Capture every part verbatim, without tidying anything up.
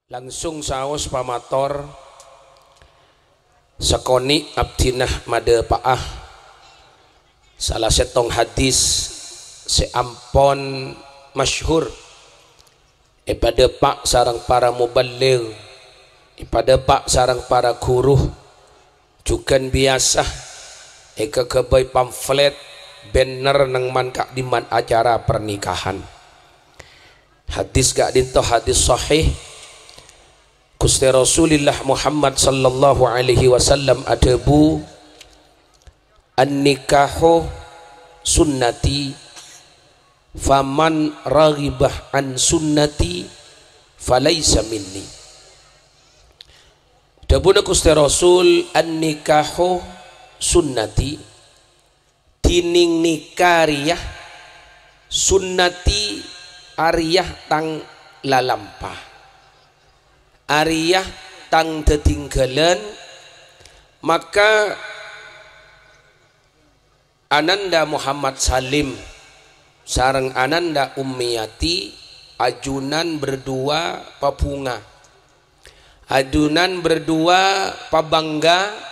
Langsung saos pamator, sakonè' abdhina madhâpa'a sala sèttong hadis sè ampon masyhur èpadhâpa' sareng para muballigh, èpadhâpa' sareng para ghuru, jhughân biyasa èkaghâbây pamflet, banner neng man-ka'dimman acara pernikahan. Hadis ka'dinto hadis sahih. Ghustè Rasulillah Muhammad sallallahu alaihi wasallam adhâbu, "An-nikahu sunnati, faman raghiba an sunnati falaisa minni." Dhâbuna Ghustè Rasul, "An-nikahu sunnati." Dhinèng nika rèya sunnati, arèya tang lalampa, arèya tang dhâdhingghâlân, maka Ananda Muhammad Salim sareng Ananda Ummiyati ajunan berdua pabhunga. Ajunan berdua pabângghâ,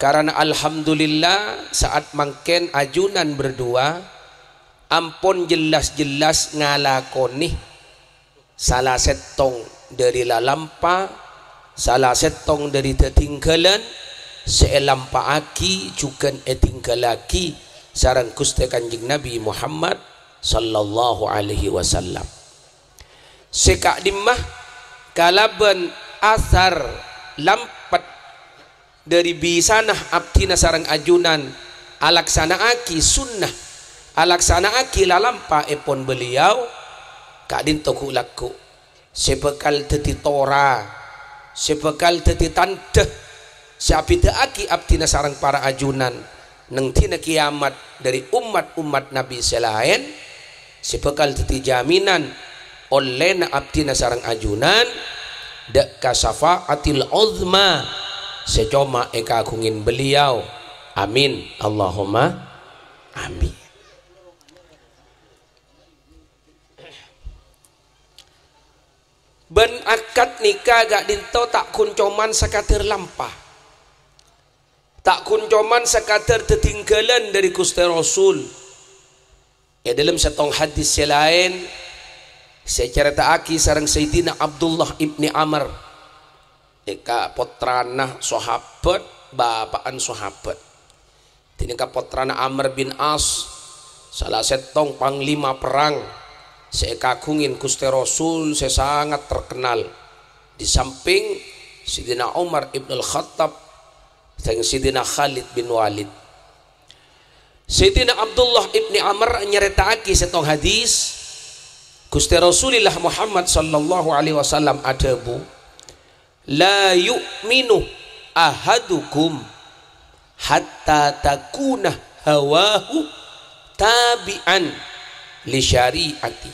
karana alhamdulillah, sa'at mangkèn ajunan berdua ampon jelas-jelas ngalakonè sala sèttong dhâri lalampa, sala sèttong dhâri dhâdhingghâlân sè èlampa'aghi jhughân èdhingghâllaghi sareng Ghustè Kanjeng Nabi Muhammad sallallahu alaihi wasallam. Sè ka'dimma kalabân asar lampet dhâri bisana abdhina sareng ajunan alaksana'aghi sunnah, alaksana'aghi lalampa èpon beliau, ka'dinto ghu'-lagghu' sè bhâkal dhâddhi tora, sè bhâkal dhâddhi tandhâ sè abhidhâ'aghi abdhina sareng para ajunan neng dhina kèyamat dhâri ommat-ommat Nabi sè laèn, sè bhâkal dhâddhi jaminan ollèna abdhina sareng ajunan dhâ' ka syafa'atil uzma sè coma èkaghungè beliau. Amin. Allahumma amin. Bân akad nika ka'dinto ta' ghun coman sakadhâr lampa. Ta' ghun coman sakadhâr dhâdhingghâlân dhâri Ghustè Rasul. È dhâlem sèttong hadis sè laèn, sè ècarèta'aghi sareng Sayyidina Abdullah ibni Amr, èka pottrana sahabat, bapa'an sahabat. Dhinèka pottrana Amr bin As, sala sèttong panglima perrang sè èkaghungè Ghustè Rasul sè sangat terkenal, di samping Sayyidina Umar ibnul Khattab sareng Sayyidina Khalid bin Walid. Sayyidina Abdullah ibni Amr nyarèta'aghi sèttong hadis, Ghustè Rasulillah Muhammad sallallahu alaihi wasallam adhâbu, "La yu'minu ahadukum hatta takuna hawahu tabi'an li syari'ati."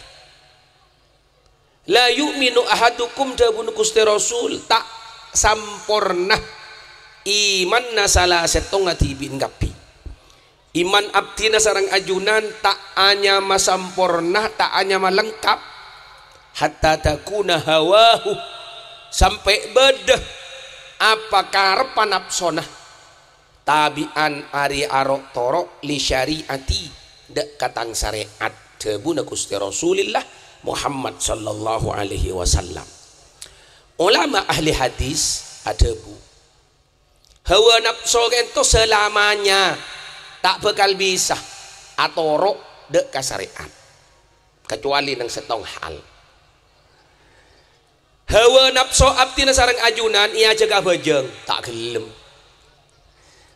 "La yu'minu ahadukum," dhâbuna Ghustè Rasul, "ta' samporna imanna sala sèttongnga dhibi'na kabbhi." Iman abdhina sareng ajunan ta' anyama samporna, ta' anyama lengkap, hatta takuna hawahu, sampè' bâdâ apa karebbhâ napsona, tabi'an arè aro'-toro' li syari'ati, dhâ' ka tang sarè'at, dhâbuna Ghustè Rasulillah Muhammad sallallahu alaihi wasallam. Olama ahli hadis adhâbu, hawa napso ka'dinto salamanya ta' bhâkal bisa atoro' dhâ' ka sarè'at, kacuali neng sèttong hal. Hawa napso abdhina sareng ajunan èajhâk abhâjâng, ta' ghellem.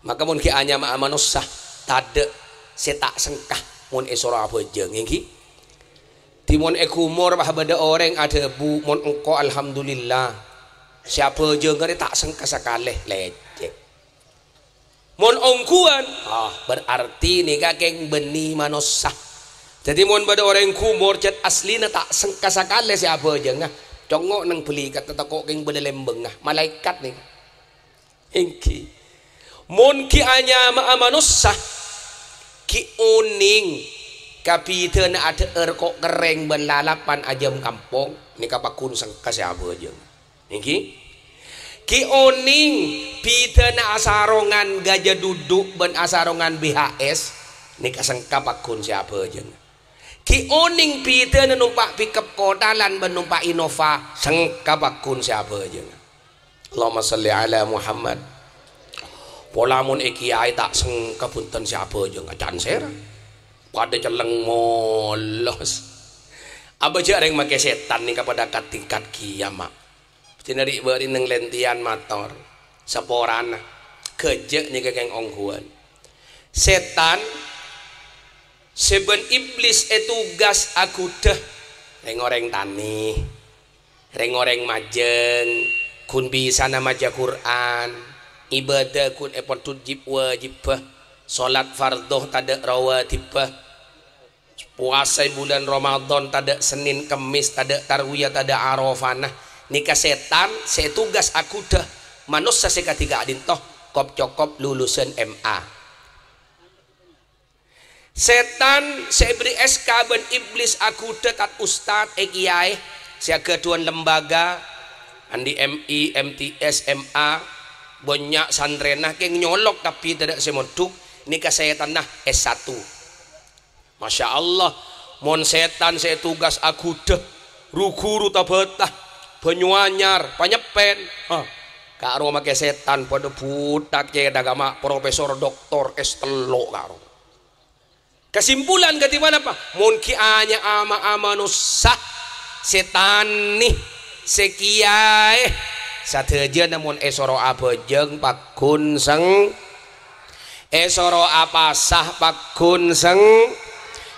Maka mon ghi' anyama'a manossa, tadhâ' sè ta' sengka mon èsoro abhâjâng, èngghi? Dhimon è ghumor pas bâdâ orèng adhâbu, "Mon engko', alhamdulillah, sè abhâjâng arè ta' sengka sakalè." Lècèk. Mon ongghuwân, ah, berarti nèka kèng bânnè manossa. Dhâddhi, mon bâdâ orèng ghumor, jhât aslina ta' sengka sakalè sè abhâjângnga, congngo' neng bâlikadhâ tako' kèng bâdâ lèmbângnga, malaèkat nèka. Èngghi. Mon ghi' anyama'a manossa, ghi' onèng kabidhâna adhâ'âr ko' kerrèng bân lalapan ajâm kampong. Nèka pagghun sengka sè abhâjâng. Èngghi? Ghi' onèng bhidhâna asarongan gajah duduk bân asarongan B H S, nèka sengka pagghun sè abhâjâng. Ghi' onèng bhidhâna nompa' pickup kotalan bân nompa' Innova, sengka pagghun sè abhâjâng. Allahumma shalli ala Muhammad. Pola mon è kiyaè ta' sengka bhunten sè abhâjâng, can sèra. Padâ celleng molos. Abhâjâ' rèng makè sètan nèka padâ kat-tingkat kèya, Ma'. Jhâ' nari' bâri' neng lèntèyan mator. Saporana. Ghâjâ' nèka kèng ongghuwân. Sètan sè bân Iblis ètogas aghudhâ rèng-orèng tanè. Rèng-orèng majâng, ghun bisana maca Qur'an, ibâdâ ghun èpondhut jib-wajibbhâ, solat fardhu tadâ' rawatibbhâ, powasa è bulân Ramadan tadâ' Sennèn Kemmès, tadâ' tarwiyah, tadâ' Arafana. Nèka sètan sè ètogas aghudhâ manossa sè kadhi ka'dinto, kop-cokop lulusan M A. Sètan sè èberri' S K bân Iblis aghudhâ kat ustad è kiyaè sè aghâdhuwân lembaga, andi' M I, M T S, M A, bânnya' santrèna kèng nyolok kabbhi tadâ' sè mondhuk, nèka sètanna S satu. Masya Allah, mon sètan sè ètogas aghudhâ, ru-ghuru Tabata, Banyuanyar, Panyeppen, ha, ka'rowa makè sètan padâ butak cèthagghâ ma' profesor doktor S tello' ka'rowa. Kasimpulan kadhi ponapa? Mon ghi' anya'a ma-, manossa, sè tanè, sè kiyaè, sadhâjâna mon èsoro abhâjâng pagghun seng-, èsoro apasa pagghun seng-,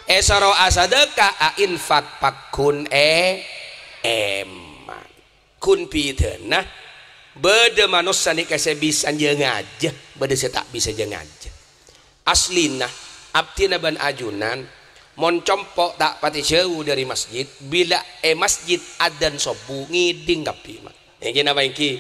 èsoro asadâka, ainfak pagghun è-, èman. Ghun bhidhâna, bâdâ manossa nèka sè bisa jâ-ngajâ, bâdâ sè ta' bisa jâ-ngajâ. Aslina, abdhina bân ajunan, mon compo' ta' patè jhâu dâri masjid, bilâ è masjid adzan sobbhu ngèdhing kabbhi, Ma'. Èngghi napa èngghi?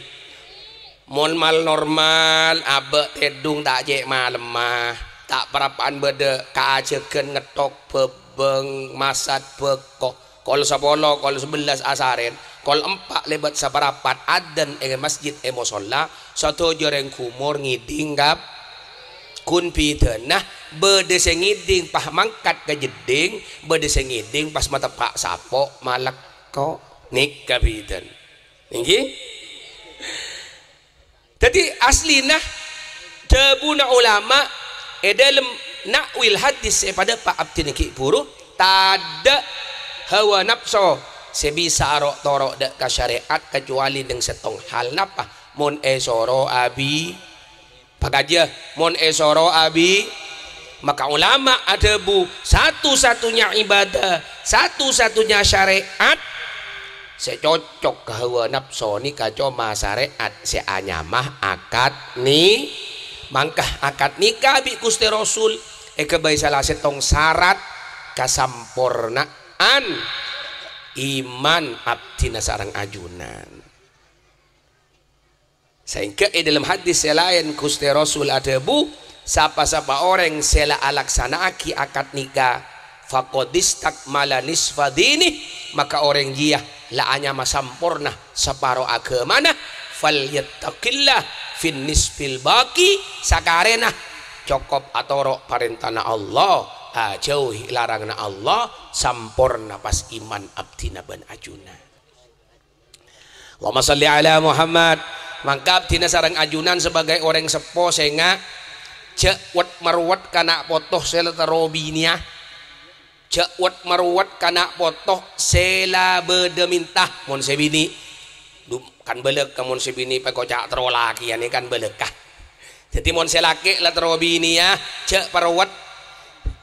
Mon mal-normal, abâ' tèdhung ta' cè' malemma, ta' parappa'an bâdâ kaajhâghân ngettok bhâbâng, masat bhâko. Kol sapolo, kol sabellâs asarèn, kol empa' lèbât saparapat adzan è masjid è mosolla, sadhâjâ rèng ghumor ngèdhing kab-, ghun bhidhâna, bâdâ sè ngèdhing pas mangkat ka jeddhing, bâdâ sè ngèdhing pas mateppa' sapo' malekko. Nèka bhidhâna. Èngghi? Dhâddhi, aslina dhâbuna ulama è dâlem na'wil hadis sè èpadâpa' abdhina ghi' bhuru, tadâ' hawa napso sè bisa aro'-toro' dâ' ka syarè'at kacuali neng sèttong hal. Napa? Mon èsoro abi-, pakajâ, mon èsoro abi-, maka ulama adhâbu, satu-satunya ibadah, satu-satunya syarè'at sè cocok ka hawa napso nèka coma syarè'at sè anyama akad ni-, mangka akad nikah bi' Ghustè Rasul èghâbây sala sèttong sarat kasamporna'an iman abdhina sareng ajunan. Saèngghâ è dâlem hadis sè laèn Ghustè Rasul adhâbu, "Sapa-sapa orèng sè la alaksana'aghi akad nikah, faqad istakmala nisfa dinih, maka orèng jiyâ la anyama samporna saparo aghâmana, falyattaqillah fin nisfil baqi, sakarèna cokop atoro' parèntana Allah, ajhâuhi laranganna Allah, samporna pas iman abdhina bân ajunan." Allahumma shalli ala Muhammad. Mangka abdhina sareng ajunan sabâgâi orèng seppo sènga', jhâ' wet-marowet kana' poto sè la terro biniyâ. Jhâ' wet-marowet kana' poto sè la bâdâ minta, mon sè binè'. Du-, kan bâlâkka mon sè binè' pèkoca' terro lakèyan kan bâlâkka. Dhâddhi mon sè lakè' la terro biniyâ, jhâ' parowet.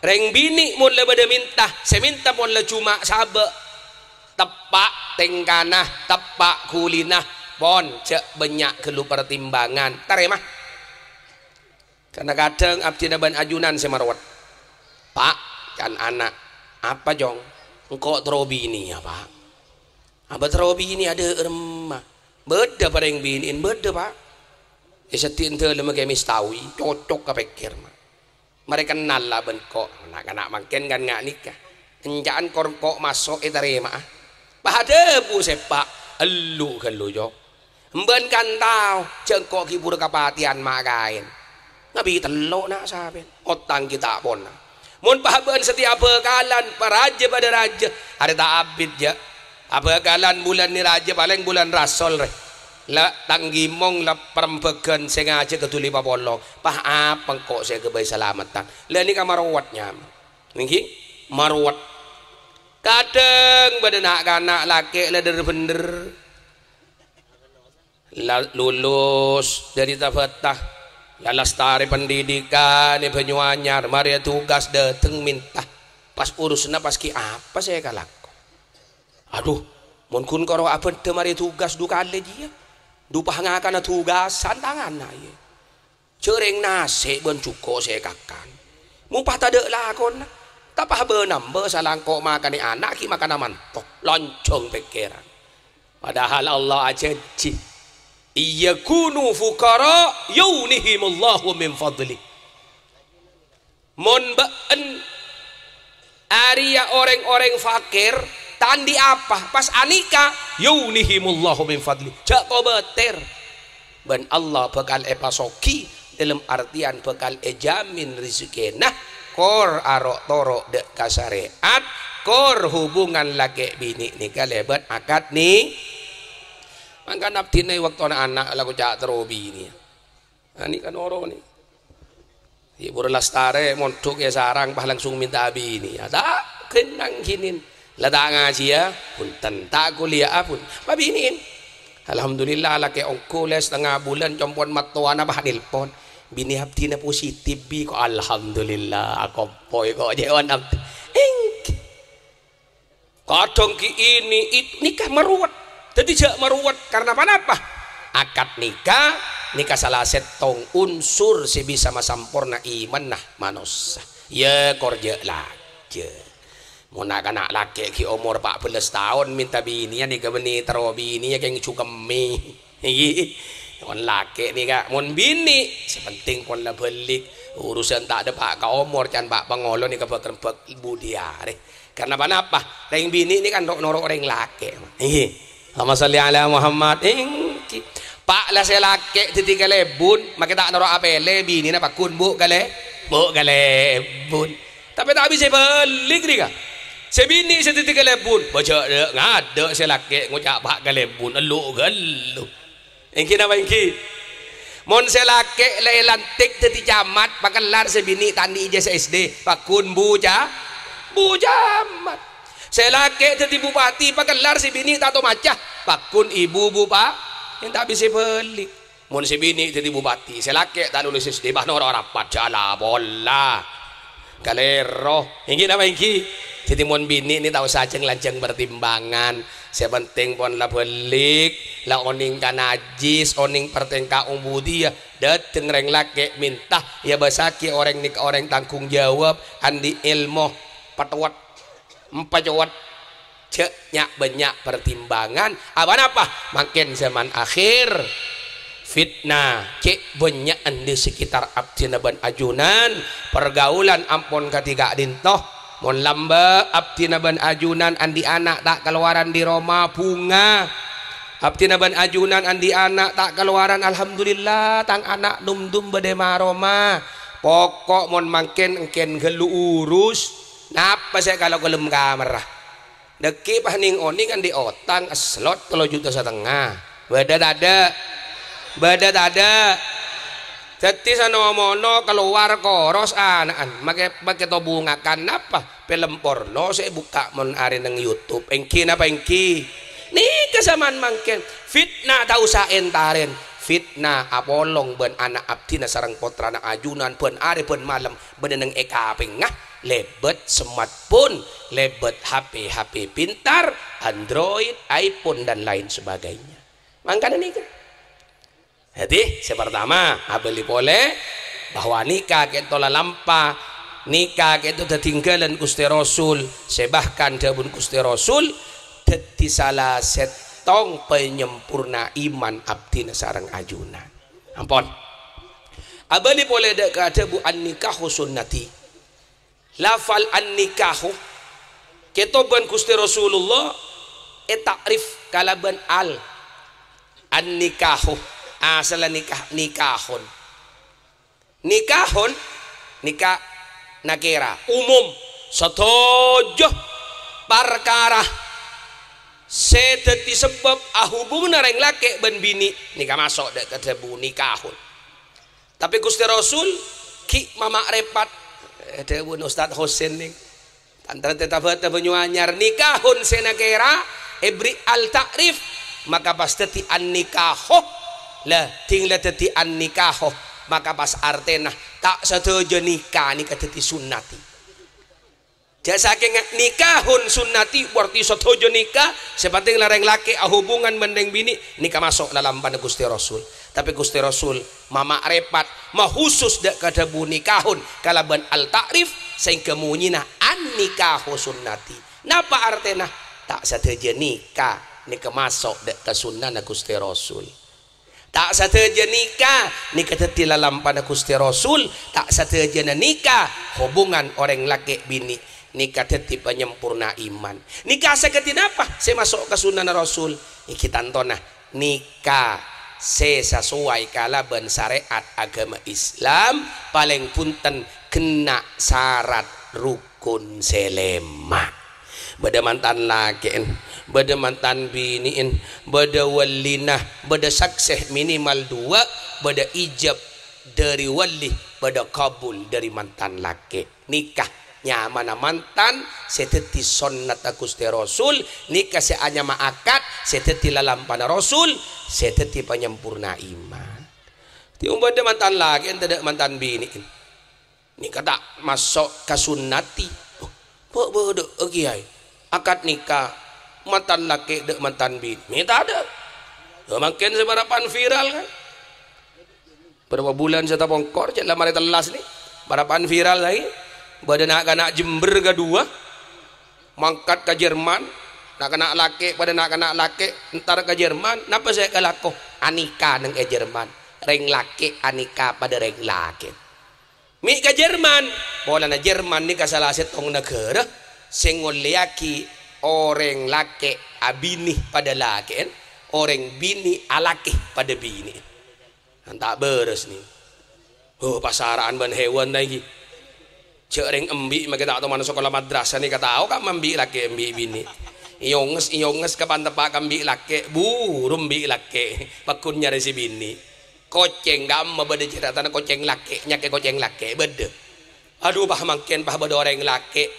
Rèng binè' mon la bâdâ minta, sè minta mon la jhumma' sabâ'. Teppa' tèngkana, teppa' ghulina, pon, jhâ' bânnya' ghâllu partimbangan. Tarèma. Karna kadhâng abdhina bân ajunan sè marowet. "Pa'," can ana', "Apa, Cong?" "Engko' terro biniyâ, Pa'." "Apa terro biniyâ dâ' remma?" "Bâdâ parèng binè'en, bâdâ, Pa'." È seddhi'na dâlemma Kè Mistawi, cocok ka pèkkèr, Ma'. Marè kennal la bân ko', na'-kana' mangkèn kan nga' nèka. Enca'an kor ko' maso' ètarèma'a. Pas adhâbu sèpa', "Ellu' ghâllu, Jo'. Embân kan tao, jhâ' engko' ghi' buru kapatèyan ma' kaèn. Ngabi tello' na' sapèn, otang ghi' ta' pona. Mon pas bâ'ân satèya abhâkalan, parajâ padâ rajâ, arè ta' abit, jâ'. Abhâkalan bulân nè rajâ, palèng bulân Rasol, rè. La tang gimong, la parembhâghân sè ngajhâk ghâdhuli papolong. Pas apa engko' sè èghâbây salameddhân?" La nèka marowat nyamana. Èngghi? Marowat. Kadhâng bâdâ na'-kana' lakè' la dhâr-bhendher. La lulus dhâri Tabata, la lastarè pendidikan è Banyuanyar, marè tugas dâteng mènta. Pas urusanna pas ghi' apa sè èkalako? Adhu, mon ghun karo abândhâ marè tugas du kalè jiyâ. Du pas ngakana tugasan tangana, iyâ. Jhâreng nasè' bân jhuko' sè èkakan. Mon pas tadâ' lakona. Tapah bân-ambâ salangko' makanè ana' ghi' makanna manto. Lonjhong pèkkèran. Padahal Allah ajhânjhi, "Iyakunu fuqara yughnihimullahu min fadli." Mon bâ'ân arèya orèng-orèng fakir, ta' andi' apa, pas anika, "Yughnihimullahu min fadli." Jhâ' kobâtèr. Bân Allah bhâkal èpasoghi, dâlem artèyan bhâkal èjamin rejekkèna, kor aro'-toro' dâ' ka sarè'at, kor hubungan lakè' binè' nèka lèbât akad ni-, mangkana abdhina è bâktona ana' la koca' terro binè'. Ani kan oro ni. Yâ, buru lastarè mondhuk è sarang, pas langsung mènta abinèya. Ta' kennang ginin. La ta' ngajhiyâ, bhunten. Ta' kuliya'a, bhun-, pabinè'è. Alhamdulillah, lakè' ongghu lè satengnga bulân, compo'na mattowana pas nelpon. "Binè abdhina positif, Bi." Ko', "Alhamdulillah, akompoy ko'," jâwan abdhi. Èngghi. Kadhâng ghi' ini, it-, nèka marowat. Dhâddhi jhâ' marowat. Karna ponapa? Akad nèka, nèka sala sèttong unsur sè bisa masamporna imanna manossa. Yâ, kor jhâ' lajâ. Mon na'-kana' lakè' ghi' omor pa' bellâs taon mènta binèya nèka bânnè terro binèya kèng jhukemmè. Èngghi. Mon lakè' nèka, mon binè', sè penting pon la bâlik. Urusan ta' dâpa' ka omor, can pa' pangolo nèka bâk-, bâk-, budi arè. Karna ponapa? Rèng binè' nèka kan ro'-, noro' rèng lakè'. Èngghi. Allahumma shalli ala Muhammad. Èngghi. Pa' la sè lakè' dhâddhi kalèbun, makè ta' noro' apèlè binèna paggun bu' kalè-, bu' kalèbun. Tapè ta' bisa bâlik nèka. Sè binè' sè dhâddhi kalèbun, bâjâ' ngadâ' sè lakè' ngoca' pa' kalèbun, ellu-ghâllu. Èngghi napa èngghi? Mon sè lakè' la èlantik dhâddhi camat, pakellar sè binè' ta' andi' ijazah S D, paggun bu ca-, bu camat. Sè lakè' dhâddhi bupati, pakellar sè binè' ta' to maca, paggun ibu bupa-, èn ta' bisa bâlik. Mon sè binè' dhâddhi bupati, sè lakè' ta' lulus S D, pas noro' rapat, jhâ' la pola. Kalèro. Èngghi napa èngghi? Dhâddhi mon binè' nè ta' osa jhâng-lanjhâng pertimbangan. Sè penting pon la bâlik, la onèng ka najis, onèng pertengka ubudiyah. Dâteng rèng lakè' mènta, yâ bâsaghi orèng nèka orèng tanggung jawab, andi' èlmo, patowat. Empa cowat, jhâ' nya'-bânnya' pertimbangan. Apa-napa? Mangkèn zaman akhir, fitnah cè' bânnya'an di sekitar abdhina bân ajunan, pergaulan ampon kadhi ka'dinto. Mon lambâ' abdhina bân ajunan andi' ana' ta' kalowaran di roma, bhunga. Abdhina bân ajunan andi' ana' ta' kalowaran, alhamdulillah, tang ana' nomdom bâdâ è ma-roma. Poko' mon mangkèn èngkèn ghâllu urus. Napa sè kalo kelem kamarra? Dâgghi' pas nèng-onèng andi' otang slot tello juta satengnga. Bâdâ tadâ'? Bâdâ tadâ'? Dhâddhi sano-mono kalowar koros ana'an, makè, makè tobungakan napa? Film porno sè èbukka' mon arè neng YouTube. Èngghi napa èngghi? Nèka zaman mangkèn. Fitnah ta' osa èntarèn. Fitnah apolong bân ana' abdhina sareng pottrana ajunan bân arè bân malem. Bânnè neng è kapèngnga, lèbât smartphone, lèbât H P-H P pintar, Android, iPhone, dan lain sebagainya. Mangkana nèka. Dhâddhi, sè partama, abâli polè bahwa nèka kènto lalampa, nèka kènto dhâddhi èngghâlân Ghustè Rasul, sè bahkan dhâbuna Ghustè Rasul, dhâddhi sala sèttong panyempurna iman abdhina sareng ajunan. Ampon. Abâli polè dâ' ka dhâbu an-nikahu sunnati. Lafal an-nikahu, kèto bân Ghustè Rasulullah, Èta'rif kalabân al. An-nikahu. Asalla nikah, nikahun. Nikahun, nika nakèra, umum. Sadhâjâ parkara sè dhâddhi sabâb ahubunganna rèng lakè' bân binè' nika maso' dâ' ka dhâbu nikahun. Tapè Ghustè Rasul ghi' mama'rèfat, eh, dhâbuna Ustadz Husin nèng. Tantra teta bata banyu anyar nikahun sè nakèra èbri al-ta'rif, maka pas dhâddhi an-nikahu. La, dhing la dhâddhi an-nikahu, maka pas artèna ta' sadhâjâ nika nèka dhâddhi sunnati. Jhâ' sakènga nikahun sunnati, berarti sadhâjâ nika sè penting la rèng lakè' ahubungan bân rèng binè' nèka maso' lalampana Ghustè Rasul. Tapè Ghustè Rasul mama'rèfat, mahusus dâ' ka dhâbu nikahun kalabân al-ta'rif, saèngghâ monyèna an-nikahu sunnati. Napa artèna? Ta' sadhâjâ nika nèka maso' dâ' ka sunnana Ghustè Rasul. Ta' sadhâjâ nika nèka dhâddhi lalampana Ghustè Rasul, ta' sadhâjâna nika hubungan orèng lakè' binè' nèka dhâddhi panyempurna iman. Nika sakadhi napa sè maso' ka sunnana Rasul? Èngghi tantona nika sè sasowai kalabân sarè'at aghâma Islam, palèng bhunten ghenna' sarat rukun sè lèma'. Bâdâ mantan lakè'en, bâdâ mantan binè'en, bâdâ wallina, bâdâ saksè minimal duwâ', bâdâ ijab dâri walli, bâdâ kabul dâri mantan lakè'. Nika nyamana mantan sè dhâddhi sonnadda Ghustè Rasul, nika sè anyama akad sè dhâddhi lalampana Rasul, sè dhâddhi panyempurna iman. Dhâddhi, mon bâdâ mantan lakè'en, tadâ' mantan binè'en. Nika ta' maso' ka sunnati. Bâ-, bâdâ'â, Kèyaè. Akad nika mantan lakè' dâ' mantan binè'. Mè' tadâ'. Yâ, mangkèn sè parappa'na viral, kan? Bârâmpa bulân sè tapongkor, jhâ' la marè tellas nè. Parappa'na viral lagi. Bâdâ na'-kana' Jember kaduwâ. Mangkat ka Jerman. Na'-kana' lakè', padâ na'-kana' lakè', entar ka Jerman. Napa sè èkalako? Anika neng è Jerman. Rèng lakè' anika padâ rèng lakè'. Mè' ka Jerman, polana Jerman nèka sala sèttong naghârâ sè ngollèyaghi orèng lakè' abinè padâ lakè'en, orèng binè alakè padâ binè'. Kan ta' bârâs, nè. Oh, pasara'an bân hèwan ta' èngghi. Jhâ' rèng embi' makè ta' toman sakola madrasah nèka tao kamma embi' lakè' embi' binè'. Èyonges-èyonges ka panteppa' ka embi' lakè', buru embi' lakè', pagghun nyarè sè binè'. Kocèng, kamma bâdâ caratana kocèng lakè', nyakè kocèng lakè', bâdâ. Adhu, pas mangkèn pas bâdâ orèng lakè'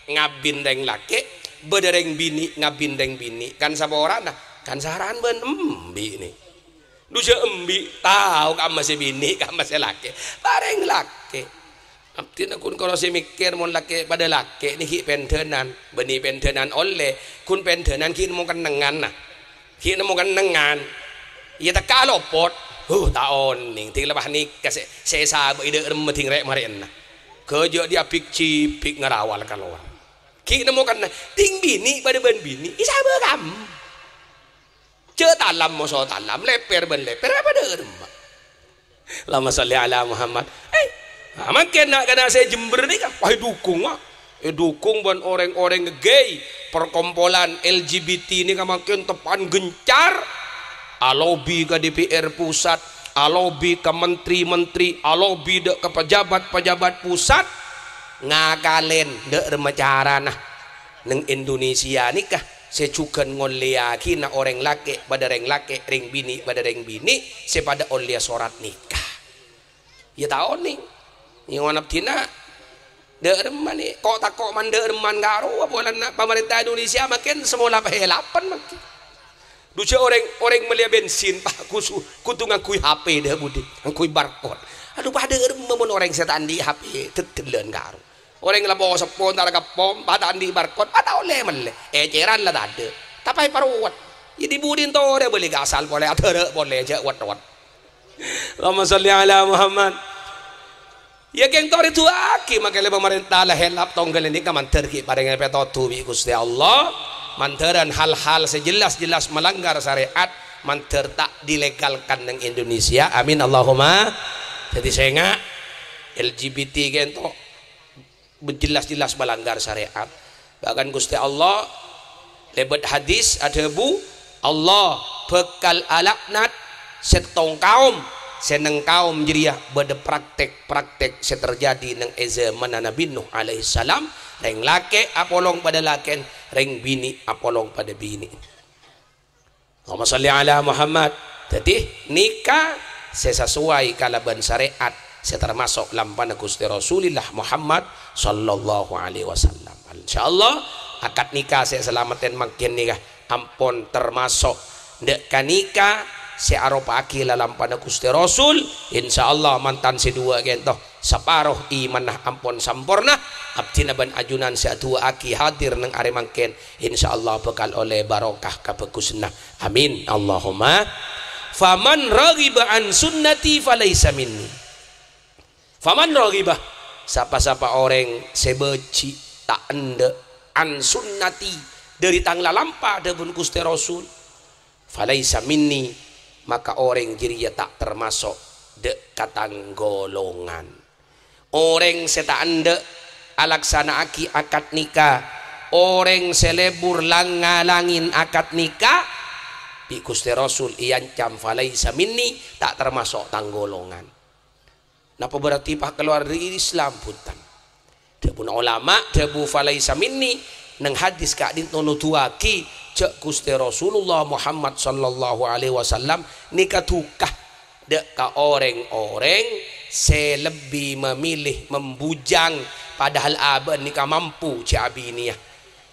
ngabin rèng lakè', bâdâ rèng binè' ngabin rèng binè'. Kan saporana, kan sara'an bân embi', nè. Dhu jhâ' embi' tao kamma sè binè', kamma sè lakè'. Pas rèng lakè'. Abdhina ghun karo sè mèkkèr mon lakè' padâ lakè' nè ghi' pendhânan, bânnè pendhânan ollè, ghun pendhânan ghi' nemmo kennengnganna. Ghi' nemmo kennengngan. Iyâ tekka' lopot. Huh, ta' onèng. Dhing lepas nèka sè, sè èsabâ' è dâ' remma dhing rè'-marè'na. Ghâjâ' dhi' abik-jibik ngarawal kalowar. Ghi' nemmo kennengngan. Dhing binè' padâ bân binè'. Èsabâ' kam. Jhâ' talam moso talam, lèpèr bân lèpèr, apa dâ' remma. Allahumma shalli ala Muhammad. Eh, nah, mangkèn na'-kana' sè Jember nèka, wah, èdhukung, wah. Èdhukung bân orèng-orèng gay, perkompolan L G B T nèka mangkèn teppa'an gencar. Alobi ka D P R pusat, alobi ka mentri-mentri, alobi dâ' ka pejabat-pejabat pusat. Ngakalèn dâ' remma carana. Neng Indonesia nèka sè jhughân ngollèyaghina orèng lakè' padâ rèng lakè', rèng binè' padâ rèng binè', sè padâ ollèya sorat nika. Iyâ ta' onèng. Nyèwon abdhina dâ' remma nè, ko'-tako' man dâ' remman karowa polana pamarènta Indonesia mangkèn samola pahèlapan mangkèn. Dhu jhâ' orèng, orèng mellèya bensin, Pak, kusu-, kodhu ngangghuy H P dâ' budi, ngangghuy barcode. Adhu, padâ remma mon orèng sè ta' andi' H P dâddhellân karo. Orèng la po-seppo entar ka pom, pas ta' andi' barcode, pas ta' ollè mellè. Ècèran la tadâ'. Tapè parowet. Iyâ dhi-budhi entorè bâli ka asal polè, adârâ' polè, jhâ' wet-wet. Allahumma shalli ala Muhammad. Iyâ, kèng torè du'aaghi, mangkèlè pamarènta la hèlap tongghâl nèka mandhâr ghi' parèngè pètodhu bi' Ghustè Allah, mandhârân hal-hal sè jelas-jelas melanggar syariat, mandhâr ta' dilegalkan neng Indonesia. Amin, Allahumma. Dhâddhi sènga', L G B T kènto jelas-jelas melanggar syariat. Bahkan Ghustè Allah Lèbât hadis adhâbu, Allah bhâkal alaknat sèttong kaum, sè neng kaum jârèya bâdâ praktek-praktek sè terjadi neng è zamanna Nabi Nuh alaihissalam, rèng lakè' apolong padâ lakèn, rèng binè' apolong padâ binè'. Allahumma shalli ala Muhammad. Dhâddhi, nika sè sasowai kalabân sarè'at sè tamaso' lampana Ghustè Rasulillah Muhammad sallallahu alaihi wasallam. Insyaallah, akad nika sè salameddhân mangkèn nika ampon tamaso' dâ' ka nika sè aropa'aghi lalampana Ghustè Rasul. Insyaallah, mantan sè duwâ' kènto. Saparo imanna ampon samporna, abdhina bân ajunan sè aduwâ'aghi hadir neng arè mangkèn, insyaallah bhâkal ollè barokah kabhâghusânna. Amin. Allahumma. "Faman raghiba an sunnati falaisa minni." "Faman raghiba," sapa-sapa orèng sè bâji' ta' endâ' an sunnati, dâri tang lalampa, dhâbuna Ghustè Rasul, "falaisa minni," maka orèng jârèya ta' tamaso' dâ' ka tang golongan. Orèng sè ta' endâ' alaksana'aghi akad nika, orèng sè lebur lang-ngalangè akad nika, bi' Ghustè Rasul èancam falaisa minni, ta' tamaso' tang golongan. Napa berarti pas kalowar dâri Islam? Bhunten. Dhâbuna olama, dhâbu falaisa minni, neng hadis ka'dinto noduwâghi jâ' Ghustè Rasulullah Muhammad sallallahu alaihi wasallam nika duka dâ' ka orèng-orèng sè lebbi mamilih mambujang, padahal abâ'na nika mampu jâ' abiniyâ.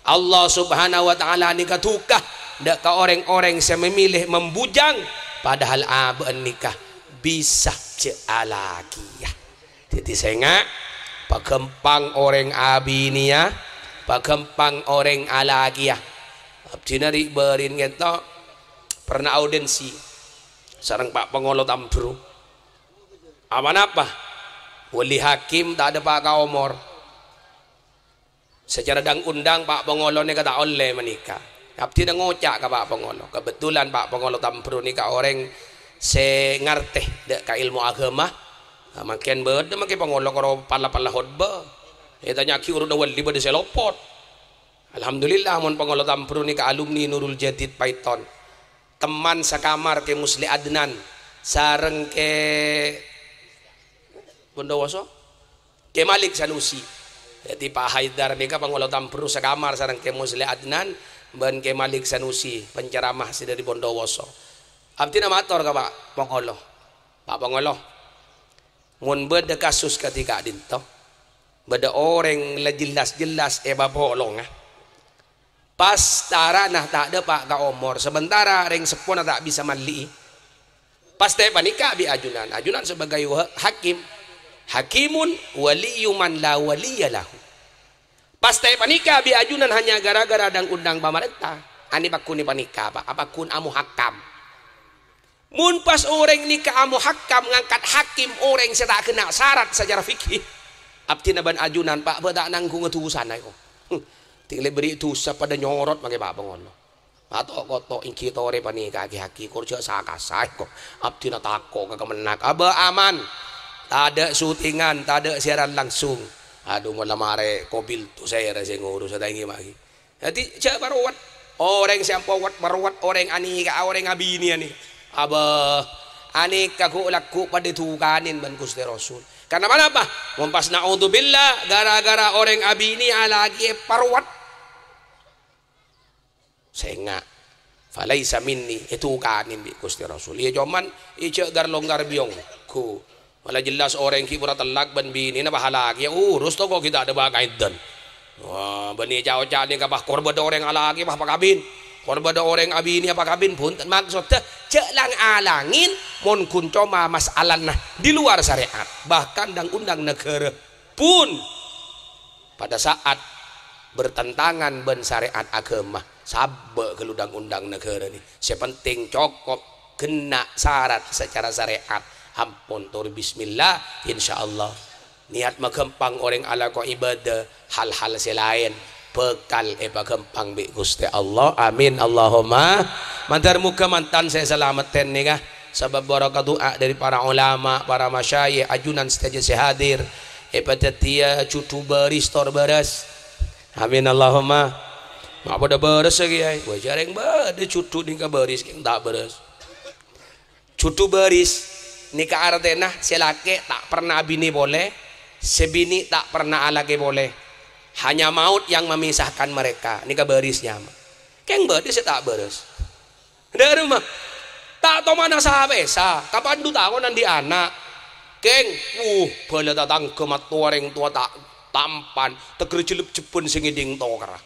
Allah Subhanahu wa Ta'ala nika duka dâ' ka orèng-orèng sè mamilih mambujang, padahal abâ'na nika bisa jâ' alakèya. Dhâddhi sènga', paghâmpang orèng abiniyâ, paghâmpang orèng alakèya. Abdhina ri'-bâri'na kènto pernah audiensi sareng Pa' Pangolo Tambru. Amanapa? Wali hakim ta' dâpa' ka omor. Sacara dâng-ondâng Pa' Pangolo nèka ta' ollè manika. Abdhina ngoca' ka Pa' Pangolo. Kebetulan Pa' Pangolo Tambru nèka orèng sè ngartè dâ' ka èlmo aghâma. Nah, mangkèn bâdâ mangkèn Pangolo karo pala-pala khotbah. Ètanya'aghi orèngnga wali bâdâ sè lopot. Alhamdulillah, mon Pangolo Tambru nèka alumni Nurul Jadid Paiton. Teman sakamar Kè Musli Adnan sareng Kè Bondowoso. Kè Malik Sanusi. Dhâddhi, Pa' Haidar nèka Pangolo Tambru sakamar sareng Kè Musli Adnan bân Kè Malik Sanusi, penceramah sè dâri Bondowoso. Abdhina mator ka Pa' Pangolo. Pa' Pangolo, mon bâdâ kasus kadhi ka'dinto, bâdâ orèng la jelas-jelas èpapolonga. Pas tarana ta' dâpa' ka omor, sementara rèng seppona ta' bisa malli'i. Pas tè' panèka bi' ajunan, ajunan sebagai wa-, hakim. Hakimun waliyyu man la waliyya lahu. Pas tè' panèka bi' ajunan hanya gara-gara dâng-ondâng pamarènta. Anè pagghun panèka, Pa', apagghun amohakam. Mon pas orèng nèka amohakam ngangkat hakim orèng sè ta' ghenna' sarat sacara fikih, abdhina bân ajunan, Pa', bâ' ta' nangghungnga dhusana, ko. Tènglè bâri' dhusa padâ nyorot mangkè Pa' Pangolo. Ato'-koto' ènggi torè panèka aki-aki, kor jâ' sa-kasa, ko. Abdhina tako' ka Kemenag. Abâ' aman. Tadâ' syutingan, tadâ' siaran langsung. Adhu, mon la marè kobil to sèra sè ngurus, ta' ènggi magi. Dhâddhi, jâ' parowat. Orèng sè ampo wet-, parowat orèng anèka, orèng abiniyâ nèka. Abâ, anèka ghu'-lagghu' padâ èdukanè bân Ghustè Rasul. Karna ponapa? Mon pas, naudzubillah, gara-gara orèng abiniyâ alakèna èparowat. Sènga'. Falaisa minni, èdukanè bi' Ghustè Rasul. Iyâ, coma, iyâ, jâ' gar-longgar biyong. Ghu. Mala jelas orèng ghi' pura tellak bân binèna pahala ghi' urus toko ghi' ta' dâpa' kaèndan. Wah, bânnè ca'-oca' nèka pas kor bâdâ orèng alakè pas pakabin. Kor bâdâ orèng abinè pakabin, bhunten. Maksodda jâ' lang-alangè mon ghun coma masalana di luar syariat, bahkan dâng-ondâng naghârâ pun pada saat bertentangan bân syariat aghâma, sabbhâ' ghâllu dâng-ondâng naghârâ nè. Sè penting cokop ghenna' sarat sacara syariat. Ampon tor bismillah, insyaallah. Niat maghâmpang orèng alako ibadah, hal-hal sè laèn bhâkal èpaghâmpang bi' Ghustè Allah. Amin, Allahumma. Mandhâr moghâ mantan sè salameddhân nèka, sabâb barokah du'a dâri para ulama, para masyayikh, ajunan sadhâjâ sè hadir, èpadhâddhiyâ judhu bâris tor bârâs. Amin, Allahumma. Apa dâ' bârâs, Kèyaè? Wah, jhâreng bâdâ jhudhu nèka bâris, kèng ta' bârâs. Jhudhu bâris nèka artèna sè lakè' ta' perna abinè polè, sè binè' ta' perna alakè polè. Hanya maut yang memisahkan mereka. Nèka bâris nyama. Kèng bâdâ sè ta' bârâs. Dâ' remma. Ta' tomana sapèsa, kapandhu taon andi' ana'. Kèng, wuh, bâlâ tatangghâ mattowa rèng towa ta' tampan, tegghâr jellep-jebbhân sè ngèdhing tokarra.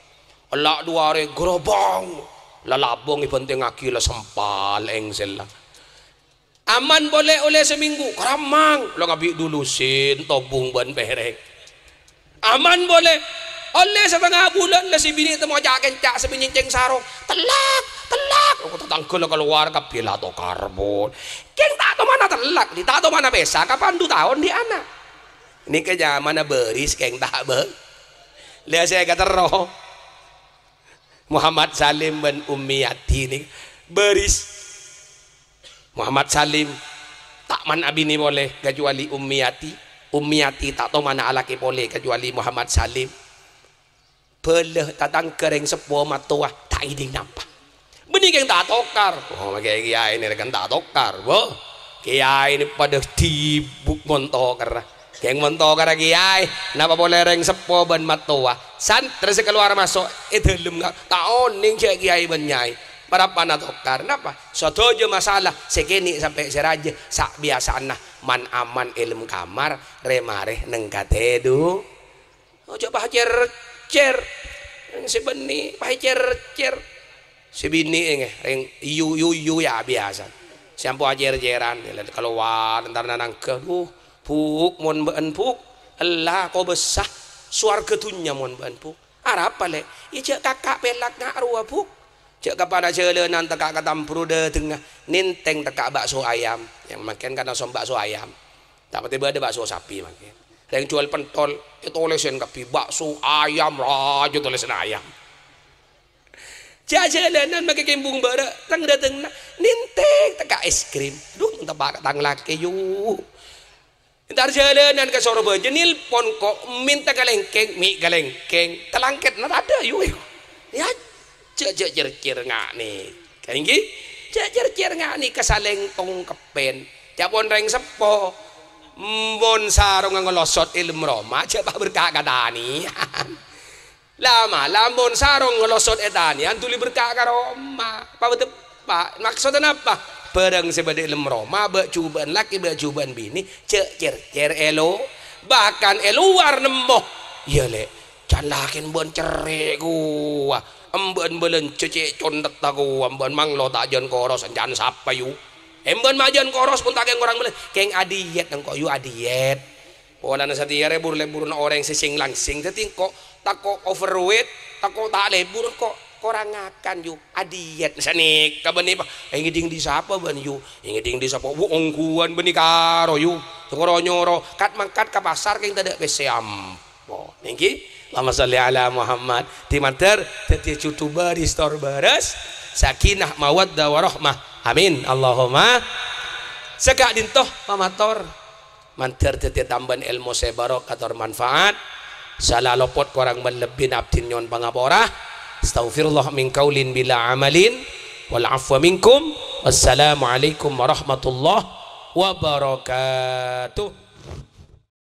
Ella' duwâ arè gerobong, la labong èbhântèngngaghi la sempal èngsèlla. Aman polè ollè samènggu, karamang, la ngabi' dulusin tobung bân pèrèng. Aman polè ollè satengnga bulân, la sè binè' temmo ca'-kenca' sè bâ' nyèncèng sarong. Tellak, tellak. Kok tatangghâ la kalowar kabbhi la tokar, pon. Kèng ta' tomana tellak, ta' tomana pèsa, kapandhu taon andi' ana'. Nèka nyamana bâris, kèng ta' bâ-, la sè katerro. Muhammad Salim bân Ummiyati nèka bâris. Muhammad Salim ta' man abinè polè, kajhâbhâli Ummiyati. Ummiyati ta' tomana alakè polè, kajhâbhâli Muhammad Salim. Bâlâ tatangghâ rèng seppo mattowa, ta' ngèdhing napa. Bânnè kèng ta' tokar. Oh, makè kèyaè nèka kèng ta' tokar, bo. Kèyaè nèka padâ sibuk mon tokarra. Kèng mon tokarra kèyaè, napa polè rèng seppo bân mattowa. Santrè sè kalowar maso' è dâlem, ta' onèng jâ' kèyaè bân nyai. Parappa'na tokar. Napa? Sadhâjâ masalah sè kènè' sampè' sè rajâ, sabiyasana man-aman è dâlem kamar, rè-marè neng katèdhu. Ojhâ' pas cer-cer. Sè bânnè pas cer-cer. Sè binè' èngè, rèng yu-, yu-, yu-, ya biyasa. Sè ampo acer-ceran, kalowar entar nanangghâ. Duh, Bu', mon bâ'ân, Bu', ella kobâsa sowarghâ dhunnya mon bâ'ân, Bu'. Arapa, Lè'? Iyâ jhâ' kaka' pèlak nga' rowa, Bu'. Jhâ' ka panajhâlânan tekka' ka Tamburu dâtengnga, nèntèng tekka' bakso ayam. Yang mangkèn kan langsung bakso ayam. Ta' patè bâdâ bakso sapi mangkèn. Rèng juwâl pentol, ètolèsèn kabbhi, "Bakso ayam," rajâ tolèsanna ayam. Jhâ'-jhâlânan makè kembung bârâ', tang-dâtengnga, nèntèng tekka' es krim. Duh, entep ka tang lakè, yu. Entar jhâlânan ka Sorbhâjâ, nèlpon ko', mènta kalèngkèng, mè' kalèngkèng. Talangkèdna tadâ', yu. Iyâ, jhâ', jhâ' cer-cer nga' nè. Ènggi? Jhâ' cer-cer nga' nè ka salèng tongkeppèn. Jhâ' pon rèng seppo. Mon sarongnga ngalosot è dâlem roma, jhâ' pas berka' ka tanèyan. La, ma-, lamon sarong ngalosot è tanèyan, dhuli berka' ka roma. Apa betepa'? Maksodda napa? Bhârâng sè bâdâ è dâlem roma, bâ' jhubâ'ân lakè, bâ' jhubâ'ân binè, jhâ' cer-cer è lo-, bahkan è lowar nemmo. Iyâ, Lè', can lakèn bân cerrè' kowa. Embâ'ân bâlânjhâ cè' contetta kowa, embâ'ân manglo ta' jân koros, can sapa, yu? Embâ'ân ma' jân koros pon ta' kèng orèng bâlân-, kèng adiyèt engko', yu, adiyèt. Polana satèya lebur-leburna orèng sè sèng-langsèng. Dhâddhi engko' tako' overweight, tako' ta' lebur engko' korang ngakan, yu. Adiyèt sanèka bânnè, Pa'. Èngèdhing dhi' sapa bâ'ân, yu? Èngèdhing dhi' sapa? Wu, ongghuwân bânnè karo, yu. Sokoro nyoro, kat-mangkat ka pasar kèng tadâ' pèssè ampo. Nènggi? Allahumma shalli ala Muhammad. Dimandhâr dhâddhi jhudhu bâris tor bârâs, sakinah, mawaddah, warahmah. Amin. Allahumma. Sè ka'dinto pamator. Mandhâr dhâddhi tambâna èlmo sè barokah tor manfaat. Sala lopot korang bân lebbina abdhina nyo'on pangapora. Astaghfirullah min qaulin bila amalin. Wal afwa minkum. Wassalamualaikum warahmatullahi wabarakatuh.